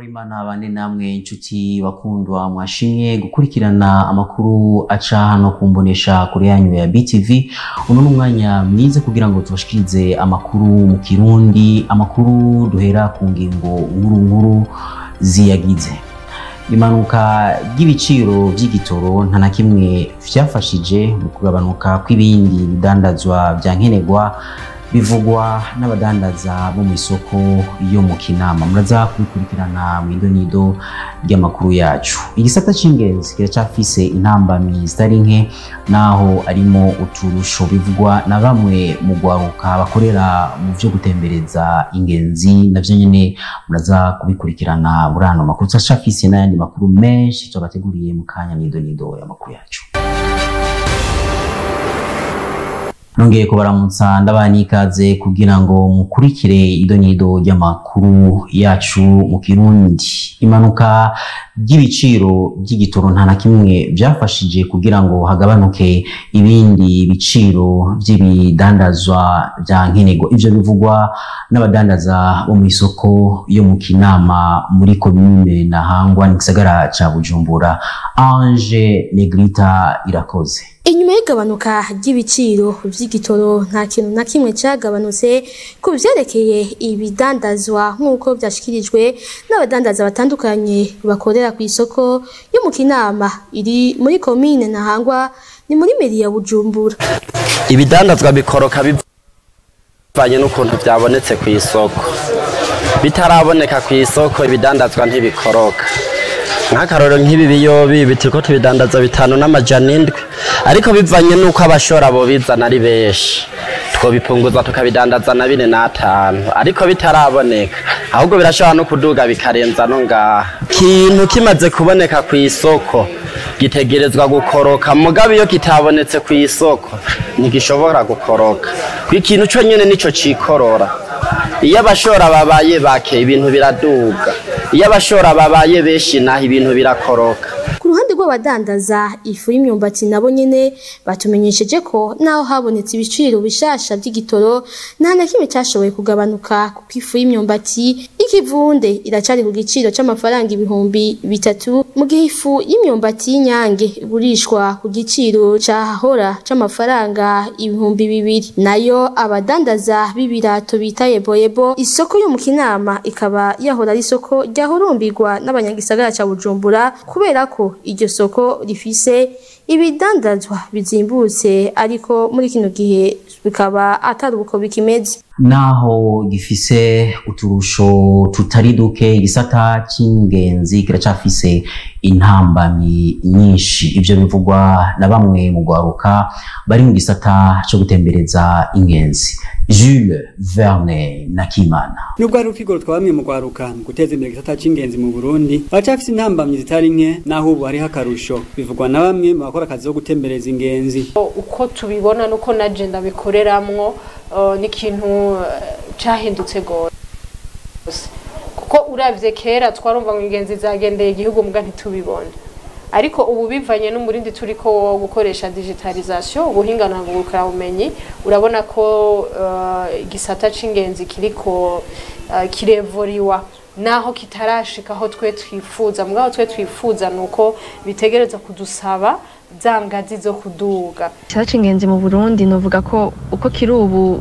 Imana bane namwe inshuti bakundwa mwashimye gukurikirana amakuru aca hano kumbonesha kuri yanyu ya BTV. Uno n'umwanya mwiza kugira ngo tubashikirize amakuru mu Kirundi, amakuru duhera ku ngingo nkuru nkuru ziyagize. Imanuka ry'ibiciro vy'igitoro nta na kimwe vyafashije mu kugabanuka kw'ibindi bidandazwa vya nkenerwa, bivugwa n'abadandaza bo mu isoko yo mu Kinama. Muraza kubikurikirana mu idonido ry'amakuru yacu. Igisata c'ingenzi kiracafise intambamyi zitari nke naho arimo uturusho, bivugwa na bamwe mu gwaruka bakorera mu vyo gutembereza ingenzi. Navyo nyene muraza kubikurikirana muri ano makuru. Turacafise n'ayandi makuru menshi tubateguriye mu kanya n'idonido y'amakuru yacu. Nongeye kubaramutsa ndabaha ikaze kugira ngo mukurikire idonido ry'amakuru yacu mu Kirundi. Imanuka ry'ibiciro by'igitoro nta na kimwe byafashije kugira ngo hagabanuke ibindi biciro by'ibidandazwa bya nkenerwa. Ivyo bivugwa n'abadandaza bo mu isoko yo mu Kinama muri komine Ntahangwa mu gisagara ca Bujumbura. Ange Negrita Irakoze. Inyuma y'igabanuka ry'ibiciro vy'igitoro nta kintu na kimwe cagabanutse ku vyerekeye ibidandazwa, nk'uko vyashikirijwe n'abadandaza batandukanye bakorera ku isoko yo mu Kinama iri muri komine Ntahangwa ni muri meri ya Bujumbura. Ibidandazwa bikoroka bivanye n'ukuntu vyabonetse ku isoko. Bitaraboneka ku isoko ibidandazwa ntibikoroka. Nk'akarorero nk'ibi biyobi bituriko tubidandaza 5,700, ariko bivanye n'uko abashora bo bizana ari benshi twobipunguza tukabidandaza na 4,5, ariko bitaraboneka ahubwo birashobora no kuduga bikarenza no ngaha. Ikintu kimaze kuboneka ku isoko gitegerezwa gukoroka, mugabo iyo kitabonetse ku isoko ntigishobora gukoroka. Ikintu co nyene nico cikorora. Iyo abashora babaye bake ibintu biraduga, iyo abashora babaye benshi naho ibintu birakoroka. Ku ruhande rw'abadandaza ifu y'imyumbati nabo nyene batumenyesheje ko naho habonetse ibiciro bishasha by'igitoro nta na kimwe cyashoboye kugabanuka, kuko ifu y'imyumbati y'ikivunde iracari ku giciro c'amafaranga 3,000, mu gihe ifu y'imyumbati y'inyange igurishwa ku giciro cahahora c'amafaranga 2,000. Nayo abadandaza b'ibirato bita yeboyebo, isoko yo mu Kinama ikaba yahora ari isoko ryahurumbirwa n'abanyagisagara ca Bujumbura kubera ko iryo soko rifise ibidandazwa bizimbutse, ariko muri kino gihe bikaba atari uko bikimeze. Naho gifise uturusho tutari duke, igisata c'ingenzi kiracafise intambamyi nyinshi. Ivyo bivugwa na bamwe mu gwaruka bari mu gisata co gutembereza ingenzi. Jules Verne Nakimana. Nubwo ari ukigoro twa bamwe mu gwaruka mu guteza imbere igisata c'ingenzi mu Burundi, baracafise intambamyi zitari nke naho ubu hariho akarusho. Bivugwa na bamwe mu bakora akazi ko gutembereza ingenzi. Uko tubibona nuko naje ndabikoreramwo, ni ikintu cahindutse gose, kuko uravye kera twarumva ngo ingenzi zagendeye igihugu muga ntitubibone, ariko ubu bivanye n'umurindi turiko wo gukoresha digitalisation, ubuhinga ngurukanabumenyi, urabona ko igisata c'ingenzi kiriko kirevoriwa naho kitarashika aho twe twifuza. Mugabo twe twifuza nuko bitegereza kudusaba za ngazi zo kuduga. Igisata c'ingenzi mu Burundi novuga ko uko kiri ubu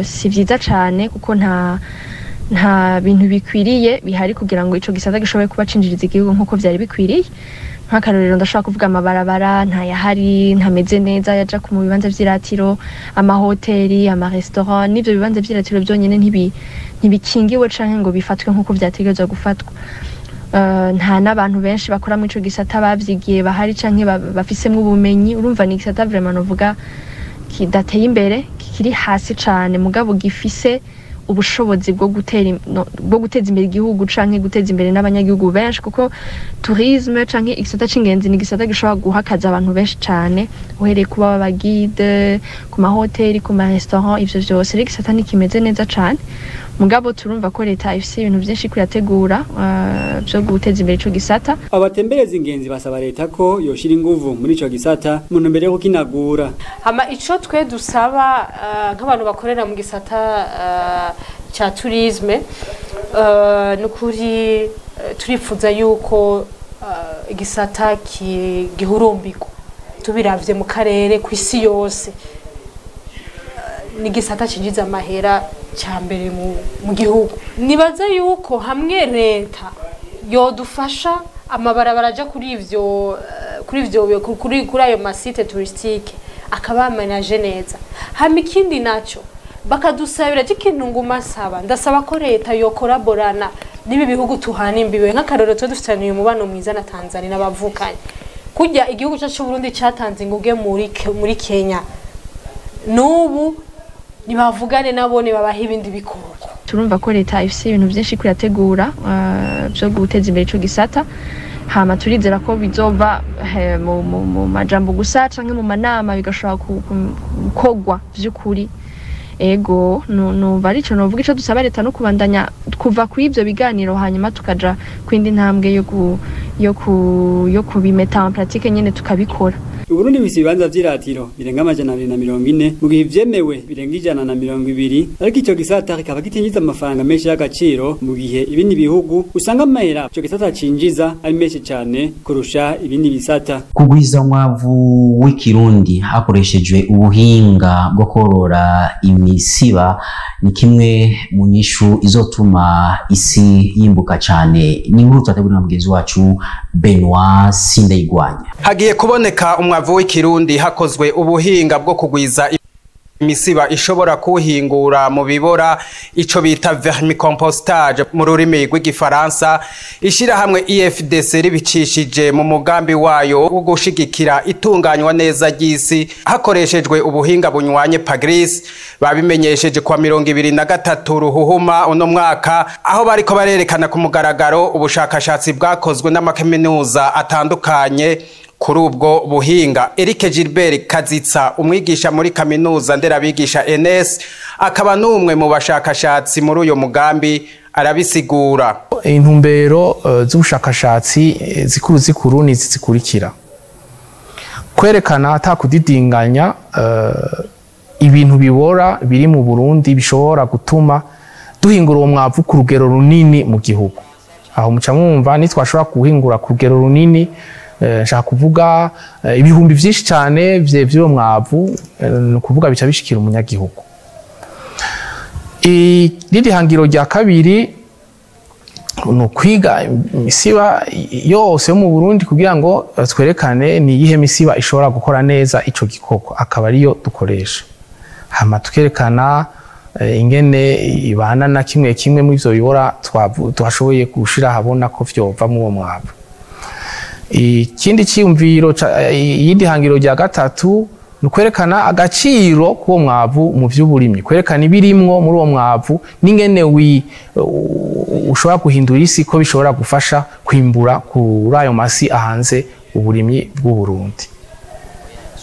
si vyiza cane, kuko nta bintu bikwiriye bihari kugira ngo ico gisata gishobore kuba cinjiriza igihugu nkuko vyari bikwiriye. Nk'akarorero ndashobora kuvuga amabarabara ntayahari, ntameze neza yaja ku mu bibanza vy'iratiro, amahoteli, amarestaurant, n'ivyo bibanza vy'iratiro vyonyene ntibikingiwe canke ngo bifatwe nkuko vyategerezwa gufatwa. Nta n'abantu benshi bakora muri ico gisata bavyigiye bahari canke bafisemwo ubumenyi. Urumva ni igisata vraiment novuga kidateye imbere, kikiri hasi cane, mugabo gifise ubushobozi bwo bwo guteza imbere igihugu canke guteza imbere n'abanyagihugu benshi, kuko tourisme canke igisata c'ingenzi ni igisata gishobora guha akazi abantu benshi cane, uhereye kuba abagide, ku mahoteli, ku marestaurant, ivyo vyose. Rero igisata ntikimeze neza cane, mugabo turumva ko leta ifise ibintu vyinshi kurategura vyo guteza imbere ico gisata. Abatembereza ingenzi basaba leta ko yoshira inguvu muri ico gisata mu ntumbero yo kukinagura. Hama ico twe dusaba nk'abantu bakorera mu gisata ca tourisme, nukuri Turifuza yuko igisata gihurumbirwa, tubiravye mu karere, ku isi yose, ni igisata cinjiza amahera cya mbere mu gihugu. Nibaza yuko hamwe leta yodufasha amabarabara aja kuri ivyo kuri ayo ma sites touristiques akaba aménagé neza. Hama ikindi naco bakadusabira, ikintu nguma saba, ndasaba ko leta yokoraborana n'ibi bihugu tuhana imbibe. Nk'akarorero, tuba dufitaniye umubano mwiza na Tanzania n'abavukanye. Kurya igihugu cyacu c'u Burundi catanze inguge muri Kenya, n'ubu nibavugane nabo, nibabaha ibindi bikoko. Turumva ko leta ifise ibintu vyinshi iriko irategura vyo guteza imbere ico gisata. Hama turizera ko bizova mu majambo gusa canke mu manama, bigashobora gukorwa vy'ukuri. Ego, numva arico novuga. Ico dusaba leta no kubandanya kuva kuri ivyo biganiro, hanyuma tukaja kwindi ntambwe yo kubimeta en pratique nyene, tukabikora. Uburundi bufise ibibanza vy'iratiro birenga 240, mu gihe ivyemewe birenga 120, ariko ico gisata kikaba kitinjiza amafaranga menshi y'agaciro, mu gihe ibindi bihugu usanga amahera ico gisata cinjiza ari menshi cane kurusha ibindi bisata. Kugwiza umwavu w'ikirundi hakoreshejwe ubuhinga bwo korora imisiba ni kimwe mu nyishu izotuma isi yimbuka cane. Ni inkuru twateguriwe na mugenzi wacu Benoit Sindayigwanya. Hagiye kuboneka umwavu w'ikirundi hakozwe ubuhinga bwo kugwiza imisiba ishobora kuwuhingura mu bibora, ico bita vermicompostage mu rurimi rw'igifaransa. Ishirahamwe IFDC ribicishije mu mugambi wayo wo gushigikira itunganywa neza ry'isi hakoreshejwe ubuhinga bunywanye PAGRIS, babimenyesheje kwa 23 Ruhuhuma uno mwaka, aho bariko barerekana ku mugaragaro ubushakashatsi bwakozwe n'amakaminuza atandukanye kuri ubwo buhinga. Eric Gilbert Kazitsa, umwigisha muri kaminuza nderabigisha NS, akaba n'umwe mu bashakashatsi muri uyo mugambi, arabisigura. Intumbero z'ubushakashatsi zikuru zikuru ni izi zikurikira: kwerekana atakudidinganya ibintu bibora biri mu Burundi bishobora gutuma duhingura uwo mwavu ku rugero runini mu gihugu. Aho muca mwumva nitwashobora kuwuhingura ku rugero runini, nshaka kuvuga ibihumbi vyinshi cane vy'uwo mwavu, ni ukuvuga bica bishikira umunyagihugu. Irindi hangiro rya kabiri ni ukwiga imisiba yose yo mu Burundi kugira ngo twerekane ni iyihe misiba ishobora gukora neza ico gikorwa, akaba ariyo dukoresha. Hama tukerekana ingene ibana na kimwe kimwe muri ivyo bibora twashoboye gushira ahabona ko vyova muri uwo mwavu. Ikindi ciyumviro, iyindi hangiro rya gatatu, ni ukwerekana agaciro k'uwo mwavu mu vy'uburimyi, kwerekana ibirimwo muri uwo mwavu n'ingene ushobora guhindura isi, ko bishobora gufasha kwimbura kuri ayo masi ahanze uburimyi bw'u Burundi.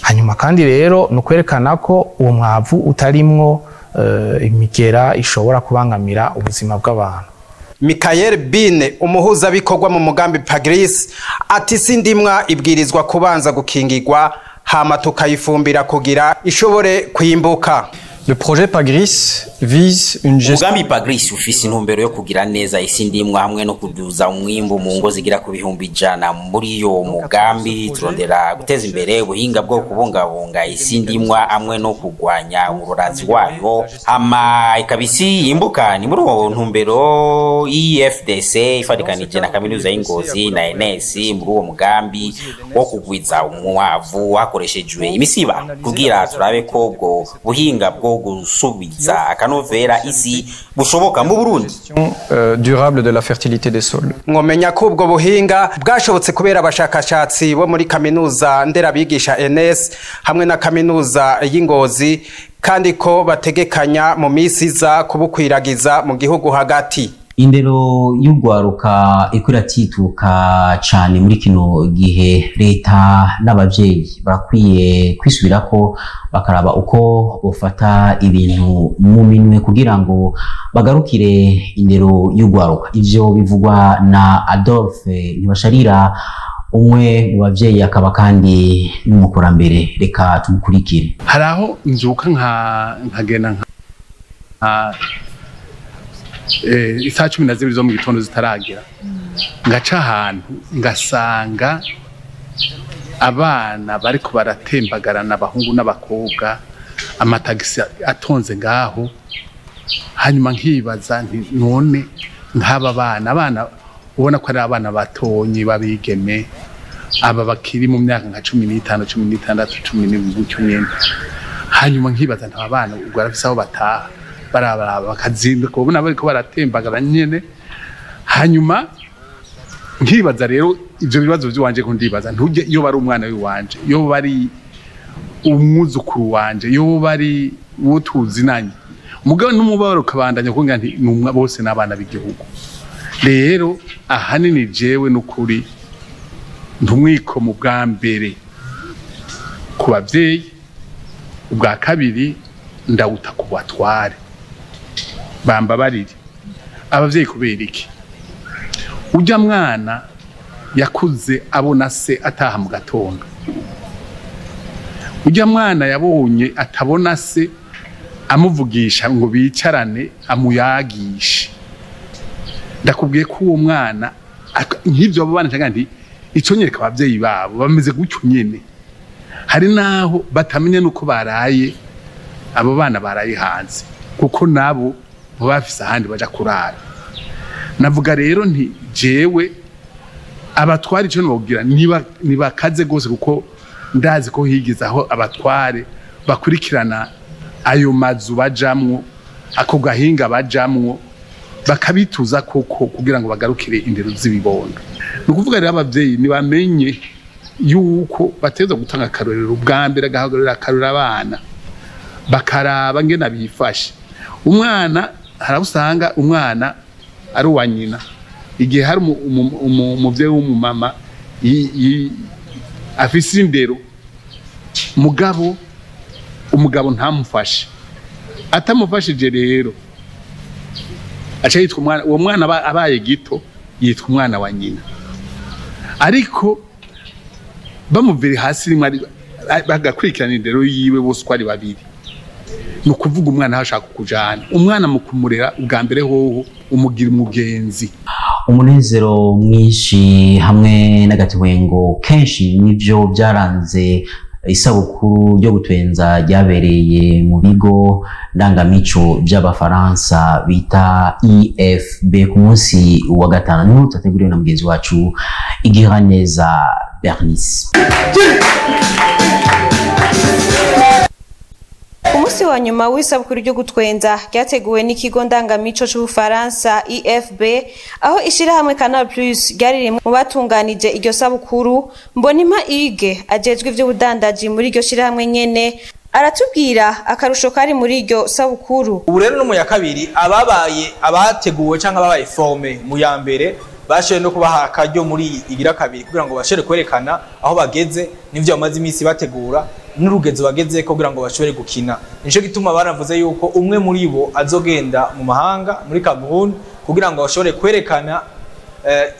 Hanyuma kandi rero ni ukwerekana ko uwo mwavu utarimwo imigera ishobora kubangamira ubuzima bw'abantu. Michael Bine, umuhuzabikorwa mu mugambi PAGRIS, ati si ndimwa ibwirizwa kubanza gukingirwa, hama tukayifumbira kugira ishobore kwimbuka. Le projet PAGRIS vise une gestion Umugambi PAGRIS ufise intumbero yo kugira neza isi ndimwa hamwe no kuduza umwimbu mu ngo zigira ku 100,000. Muri iyo mugambi turondera guteza imbere ubuhinga bwo kubungabunga isi ndimwa hamwe no kugwanya umurorazi wayo, hama ikaba isi yimbuka. Ni muri uwo ntumbero IFDC ifatikanije na kaminuza y'Ingozi na NS muri uwo mugambi wo kugwiza umwavu hakoreshejwe imisiba, kugira turabe ko ubwo buhinga bwo gusubiza akanovera isi bushoboka mu Burundi. Durable de la fertilité des sols. Mwomenya ko ubwo buhinga bwashobotse kubera abashakashatsi bo muri kaminuza nderabigisha NS hamwe na kaminuza y'Ingozi, kandi ko bategekanya mu misi iza kubukwiragiza mu gihugu hagati. Indero y'urwaruka iriko iratituka cane muri kino gihe. Leta n'abavyeyi barakwiye kwisubirako, bakaraba uko bofata ibintu mu minwe kugira ngo bagarukire indero y'urwaruka. Ivyo bivugwa na Adolphe Ntibasharira, umwe mu bavyeyi akaba kandi n'umukurambere. Reka tumukurikire. Hari aho nzuka nkagenda nka Isaha 12 zo mu gitondo zitaragera, ngaca ahantu ngasanga abana bariko baratembagarana, abahungu n'abakobwa, amatagisi atonze ngaho. Hanyuma nkibaza nti none nk'aba bana, abana ubona ko ari abana batonyi babigeme, aba bakiri mu myaka nka 15, 16, 17 gutyo nyene. Hanyuma nkibaza nti aba bana ubwo barafise aho bataha? Barabaraba bakazinduka, ubona bariko baratembagara nyene. Hanyuma nkibaza rero ivyo bibazo vy'iwanje, ko ndibaza ntujye iyo bari umwana w'iwanje, iyo bari umwuzukuru wanje, iyo bari uwo tuzinanye. Mugabo n'umubabaro ukabandanya, kuko ngira nti numwa bose n'abana b'igihugu. Rero ahanini jewe n'ukuri ntumwiko mu bwa mbere ku bavyeyi, ubwa kabiri ndawuta ku batware. Bambabarire abavyeyi. Kubera iki? Ujya mwana yakuze abona se ataha mu gatondo, ujya mwana yabonye atabona se amuvugisha ngo bicarane amuyagishe. Ndakubwiye ko uwo mwana nk'ibyo abo bana cyangwa nti icyo nyereka ababyeyi babo bameze gutyo nyene. Hari naho batamenya nuko baraye, abo bana baraye hanze, kuko nabo baba bafise ahandi baja kurara. Navuga rero nti jewe abatware icyo nobabwira, niba nibakaze gose, kuko ndazi ko higeze aho abatware bakurikirana ayo mazu bajamwo, ako gahinga bajamwo, bakabituza koko kugira ngo bagarukire indero z'ibibondo. Ni ukuvuga rero abavyeyi ntibamenye yuko bateza gutanga akarorero ubwa mbere, agahagararira akarorero abana, bakaraba ngena bifashe. Umwana hari usanga umwana ari uwa nyina, igihe hari umuvyeyi w'umumama afise indero, mugabo umugabo ntamufashe, atamufashije rero aca yitwa umwana, uwo mwana abaye gito yitwa umwana wa nyina. Ariko bamuvire hasi rimwe bagakurikirana indero yiwe bose uko ari babiri, ni ukuvuga umwana aho ashaka kujana. Umwana mu kumurera ubwa mbere hoho umugira umugenzi. Umunezero mwinshi hamwe n'agatwengo kenshi nivyo byaranze isabukuru ryo gutwenza ryabereye mu bigo ndangamico by'Abafaransa bita IFB ku munsi wa gatanu. Niho tutateguriwe na mugenzi wacu Igiraneza Bernice. Umunsi wa nyuma w'isabukuru ryo gutwenza ryateguwe n'ikigo ndangamico c'Ubufaransa IFB, aho ishirahamwe Canal Plus ryari rimwe mu batunganije iryo sabukuru. Mbonimpa Ige ajejwe ivy'ubudandaji muri iryo shirahamwe nyene aratubwira akarusho kari muri iryo sabukuru. Ubu rero no mu ya kabiri, ababaye abateguwe canke ababaye formé mu ya mbere bashoboye no kubaha akaryo muri igira kabiri kugira ngo bashobore kwerekana aho bageze n'ivyo bamaze iminsi bategura n'urugezo bageze ko kugira ngo bashobore gukina. Nico gituma baravuze yuko umwe muri bo azogenda mu mahanga muri Cameroon kugira ngo bashobore kwerekana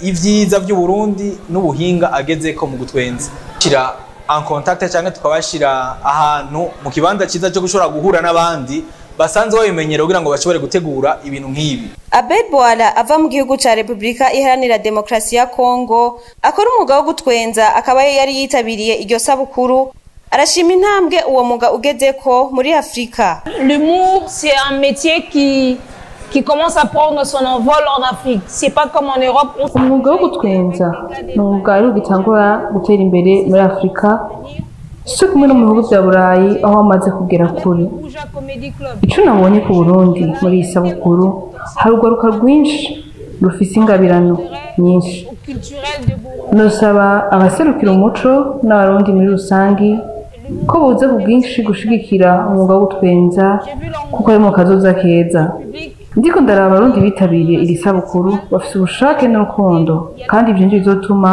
ivyiza vy'u Burundi n'ubuhinga ageze ko mu gutwenza. Shira en contact cyangwa tukabashira ahantu mu kibanza ciza cyo gushobora guhura n'abandi basanzwe babimenyera kugira ngo bashobore gutegura ibintu nk'ibi. Abel Boala ava mu gihugu ca Republika Iharanira Demokrasi ya Kongo, akora umwuga wo gutwenza, akaba yari yitabiriye iryo sabukuru, arashima intambwe uwo mwuga ugezeko muri Afrika. L'humour, c'est un métier qui commence à prendre son envol en Afrique. C'est pas comme en Europe. Umwuga wo gutwenza ni umwuga wari ugitangura gutera imbere muri Afurika, si kumwe no mu bihugu bya Burayi aho bamaze kugera kure. Ico nabonye ku Burundi muri iyi sabukuru, hari urwaruka rwinshi rufise ingabirano nyinshi. Nosaba abaserukira umuco n'Abarundi muri rusangi ko boza ku bwinshi gushigikira umwuga wo gutwenza, kuko ari mu kazoza keza. Ndiko ndaraba Abarundi bitabiriye iri sabukuru bafise ubushake n'urukundo, kandi ivyo nivyo bizotuma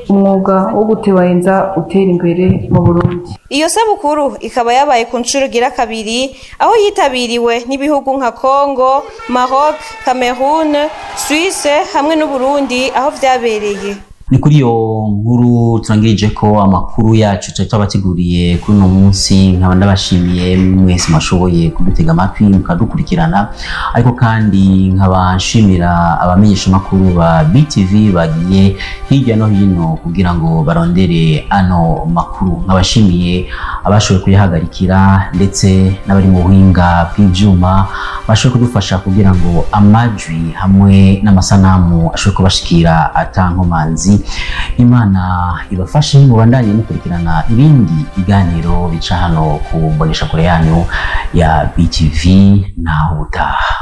umwuga wo gutwenza utera imbere mu Burundi. Iyo sabukuru ikaba yabaye ku nshuro igira kabiri, aho yitabiriwe n'ibihugu nka Congo, Maroc, Cameroon, Suisse hamwe n'Uburundi aho vyabereye. Ni kuri iyo nkuru turangirije ko amakuru yacu twari twabateguriye kuri uno munsi. Nkaba ndabashimiye mwese mwashoboye kudutega amatwi mukadukurikirana, ariko kandi nkaba nshimira abamenyeshamakuru ba BTV bagiye hirya no hino kugira ngo barondere ano makuru. Nkabashimiye abashoboye kuyahagarikira ndetse n'abari mu buhinga bw'ivyuma bashoboye kudufasha kugira ngo amajwi hamwe n'amasanamu ashobore kubashikira atankomanzi. Imana ibafashe mubandanye mukurikirana ibindi biganiro bica hano ku mboneshakure yanyu ya BTV. Naho utaha.